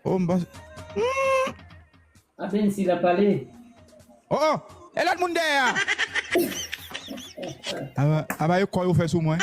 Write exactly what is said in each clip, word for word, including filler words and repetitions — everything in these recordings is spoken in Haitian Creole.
Oh, m panse. A Bensi la pale. Oh, oh. E lòt moun dèyè a. Aba, aba, e kò yo fè sou mwen.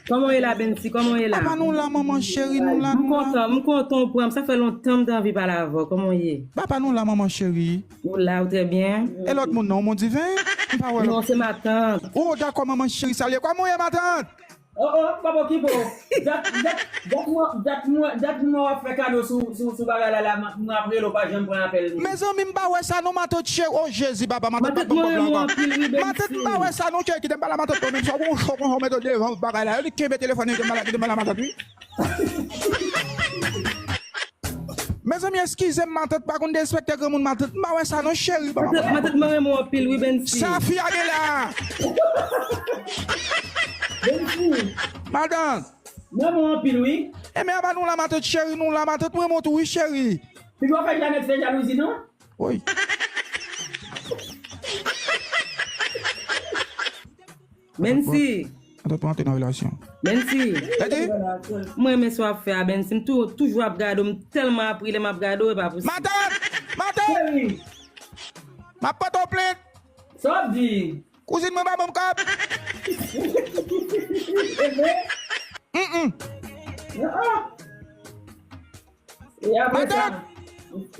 Kòman w ye la, Bensi? Kòman w ye la? Papa nou la, manman cheri, nou la, M nou la. kontan, m kontan w pran m. Sa fè lontan m te anvi pale avè w. Kòman w ye? Papa nou la, manman cheri. Ou la, ou trè byen? E lòt moun nan, ou mon diven? M pa wè lòt. Non, se matant. Oh, dakò, manman cheri, salye. Kòman w ye, matant? Oh, oh, pa okipe w. Dat, dat, dat mwen, dat mwen, dat mwen w ap fè kado sou, sou, sou bagay la, la, mwen ap rele w, pa janm pran apèl. Mezanmi, m pa wè sa non, matant cheri. Oh, Jezi, papa, matant pa Matant ban mwen m renmen w ankò. Anpil, wi, Bensi. Matant m pa wè sa non, cheri, kite m pale a matant mwen menm. Sa w gon chòk, gon chòk, mete devan bagay la. Yo di kenbe telefòn, kite m pale, kite m pale a matant, wi. Mezanmi, eskize m, matant, pa konn derespekte granmoun, matant. M pa wè sa non, cheri, papa. Matant, matant mwen renmen w anpil, wi, Bensi. Sa fi a gen la. Bensi, Matant. mwen renmen w anpil, wi. E men aba nou la, matant cheri, nou la, matant, mwen monte, wi, cheri. Piga w fè Janet fè jalouzi, non? Wi. Bensi. Matant, mwen antre nan relasyon. Bensi. Edi? Mwen renmen sa w ap fè a, Bensi. M tou, toujou ap gade w. M tèlman ap ri lè m ap gade w, e pa posib. Matant! Matant! Cheri. M ap pote w plent. Sa w ap di? Kouzin mwen pa ban m kòb. E vre? Mm-mm. Ah. E apre sa, Matant!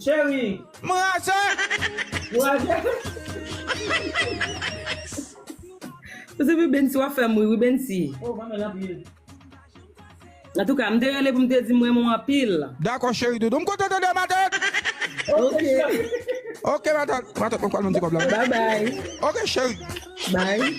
Cheri. M raze! Kouraje. Se pi Bensi w ap fè m ri, wi, Bensi. Oh, mwen renmen l anpil. Antouka, m te rele pou m te di m renmen w anpil. Dakò, cheri doudou. M kontan tande w, matant. Ok. Ok, matant. Matant, mwen pral mande kòb la. Bye bye. Ok, cheri. Bye.